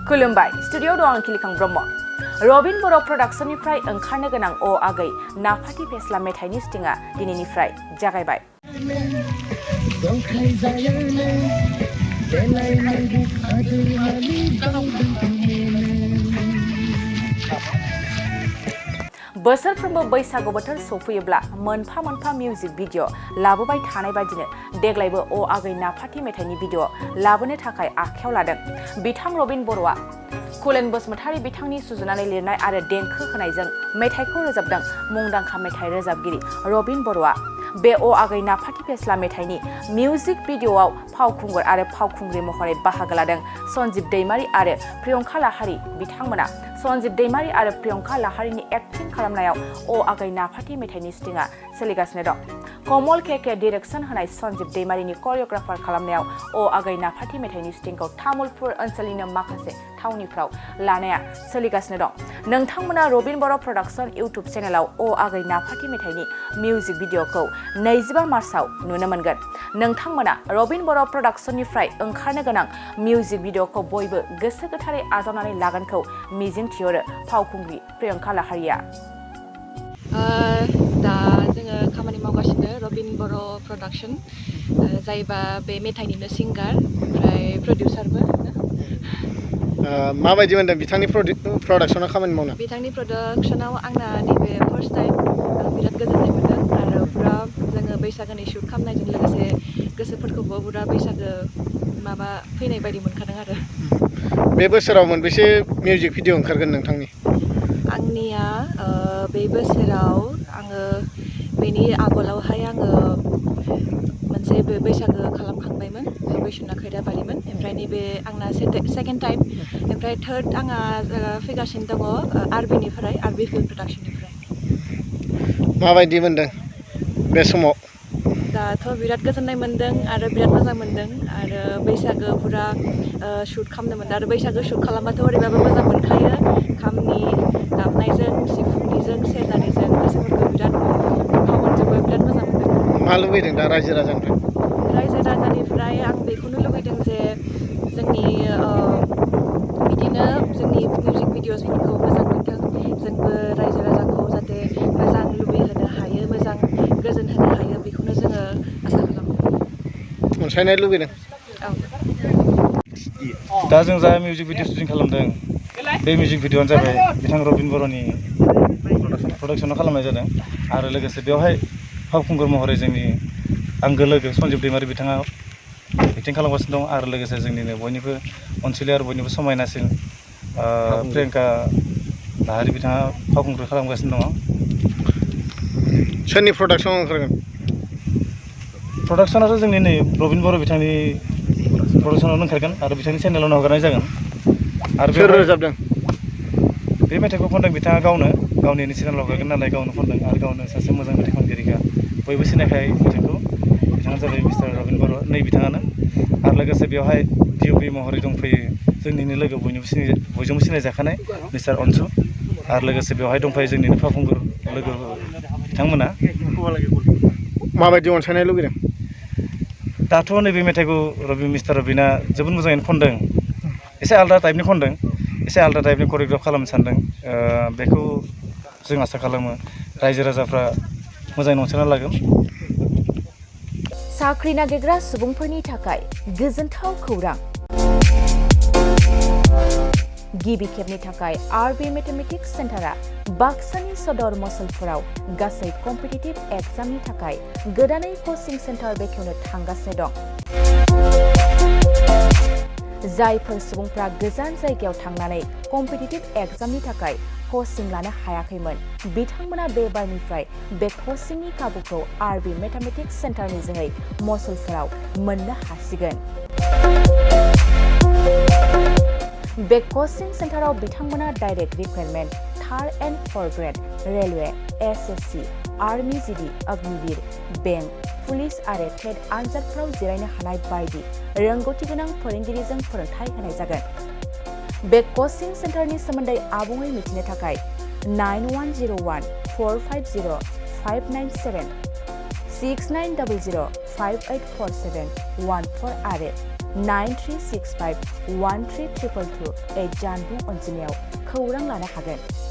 खुलुमबाय स्टुडिअ दं आं खिलिखां ब्रह्म रबिन बर' प्रडाक्शननिफ्राय ओंखारनो गोनां अ आगै नाफाथि फेस्ला मेथाइनि स्टिंआ दिनैनिफ्राय जागायबाय। बोसोरफ्रोमबो बैसागु बोथोर सफैयोब्ला मोनफा मोनफा मिउजिक भिडिअ लाबोबाय थानाय बादिनो देग्लायबो अ आगै नाफाथि मेथाइनि भिडिअ लाबोनो थाखाय आखायाव लादों बिथां रबिन बर'आ। कुलेन बसुमतारी बिथांनि सुजुनानै लिरनाय आरो देंखो होनायजों मेथाइखौ रोजाबदों मुंदांखा मेथाइ रोजाबगिरि रबिन बर'आ। बे अ आगै नाफाथि फेस्ला मेथाइनि मिउजिक भिडिअआव फावखुंगुर आरो फावखुंग्रि महरै बाहागो लादों सन्जिब दैमारी आरो प्रियंका लाहारी बिथांमोना। सन्जिब दैमारी आरो प्रियंका लाहारीनि एक्टिं खालामनायाव अ आगै नाफाथि मेथाइनि स्टिंआ सोलिगासिनो दं। कमल के डिरेक्सन होनाय सन्जिब दैमारीनि करिय'ग्राफार खालामनायाव अ आगै नाफाथि मेथाइनि स्टिंखौ तामुलपुर ओनसोलनिनो माखासे थावनिफ्राव लानाया सोलिगासिनो दं। नोंथांमोना रबिन बर' प्रडाक्शन इउटुब चेनेलाव अ आगै नाफाथि मेथाइनि मिउजिक भिडिअखौ 25 मार्चआव नुनो मोनगोन। नोंथांमोना रबिन बर' प्रडाक्शननिफ्राय ओंखारनो गोनां मिउजिक भिडिअखौ बयबो गोसो गोथारै आजावनानै लागोनखौ मिजिंथिहरो फावखुंग्रि प्रियंका लाहारीया। दा जोङो खामानि मावगासिनो रबिन बर' प्रडाक्शन जायबा बे मेथाइनिनो सिंगार ओमफ्राय प्रडिउसारबो। माबायदि मोनदों बिथांनि प्रडाक्शनाव खामानि मावनो? बिथांनि प्रडाक्शनाव आंना नैबे फार्स्ट टाइम बिराद गोजोननाय मोन्दों आरो पुरा जोङो बैसागोनि शुट खालामनायजों लोगोसे गोसोफोरखौबो पुरा बैसागो माबा फैनाय बायदि मोनखादों आरो। बे बोसोराव मोनबेसे मिउजिक भिडिअ ओंखारगोन नोंथांनि? आंनिया बे बोसोराव आङो बेनि आगोलावहाय आङो मोनसे बैसागो खालामखांबायमोन बैसुना खैराबारिमोन ओमफ्राय नैबे आंना सेकेन्ड टाइम ओमफ्राय थार्ड आंहा फैगासिनो दङ आरबिनिफ्राय आरबि फिल्म प्रडाक्शननिफ्राय। माबायदि मोनदों बे समाव? दाथ' बिराद गोजोननाय मोन्दों आरो बिराद मोजां मोन्दों आरो बैसागो पुरा शुट खालामनो मोन्दों आरो बैसागो शुट खालामबाथ' ओरैबाबो मोजां मोनखायो खामनि दामनायजों सिफुंनिजों सेरजानिजों गोसोफोरखौ बिराद खावनजोबो बिराद मोजां मोन्दों। मा लुबैदों दा रायजो राजानिफ्राय? रायजो राजानिफ्राय आं बेखौनो लुबैदों जे जोंनि बिदिनो जोंनि मिउजिक भिडिअसफोरखौ मोजां मोनथों जोंबो रायजो राजाखौ जाहाथे मोजां लुबैहोनो हायो मोजां गोजोन होनो हायो बेखौनो जोङो आसा खालामो। अनसायनाय लुबैदों। दा जों जा मिउजिक भिडिअ शुटिं खालामदों बे मिउजिक भिडिअआनो जाबाय बिथां रबिन बर'नि प्रडाक्शनाव खालामनाय जादों आरो लोगोसे बेवहाय फावखुंगुर महरै जोंनि आंगो लोगो सन्जिब दैमारी बिथाङा एक्टिं खालामगासिनो दं आरो लोगोसे जोंनिनो बयनिबो अनसुलि आरो बयनिबो समायनासिन प्रियंका लाहारी बिथाङा फावखुंगुर खालामगासिनो दङ। सोरनि प्रडाक्शनाव ओंखारगोन? प्रडाक्शनाथ' जोंनि नै रबिन बर' बिथांनि प्रडाक्शनावनो ओंखारगोन आरो बिथांनि चेनेलावनो हगारनाय जागोन। आरो सोर रोजाबदों? बे मेथाइखौ खनदों बिथाङा गावनि चेनेलाव हगारगोन नालाय गावनो खनदों आरो गावनो सासे मोजां मेथाइ खनगिरिखा बयबो सिनायखायो बिथांखौ। बिथाङा जाबाय मिस्टार रबिन बर' नै बिथाङानो आरो लोगोसे बेवहाय DOP महरै दंफैयो जोंनिनो लोगो बयजोंबो सिनायजाखानाय मिस्टार अनसु आरो लोगोसे बेवहाय दंफायो जोंनिनो फावखुंगुर लोगो बिथांमोना। माबायदि अनसायनाय लुबैदों? दाथ' नैबे मेथाइखौ मिस्टार रबिना जोबोद मोजाङैनो खनदों एसे आलदा टाइपनि खनदों एसे आलदा टाइपनि करिय'ग्राफ खालामनो सानदों बेखौ जों आसा खालामो रायजो राजाफ्रा मोजाङै अनसायना लागोन। साख्रि नागिरग्रा सुबुंफोरनि थाखाय गोजोनथाव खौरां। गिबि खेबनि थाखाय आरबि मेथामेटिक्स सेन्टारा बाक्सानि सदर मसलपुराव गासै कम्पिटिटिभ एग्जामनि थाखाय गोदानै कचिं सेन्टार बेखेवनो थांगासिनो दं। जायफोर सुबुंफ्रा गोजान जायगायाव थांनानै कम्पिटिटिभ एग्जामनि थाखाय कचिं लानो हायाखैमोन बिथांमोना बे बारनिफ्राय बे कचिंनि खाबुखौ आरबि मेथामेटिक्स सेन्टारनि जोहै मसलपुराव मोननो हासिगोन। बे कचिं सेन्टाराव बिथांमोना direct recruitment 3rd and 4th grade railway SSC army GD Agniveer bank police आरो टेट आनजादफोराव जिरायनो हानाय बायदि रोंगौथि गोनां फोरोंगिरिजों फोरोंथाय होनाय जागोन। बे कचिं सेन्टारनि सोमोन्दै आबुङै मिथिनो थाखाय 9101450597 6900584714 आरो 9365 1322 जानबुं अनजिमायाव खौरां लानो हागोन।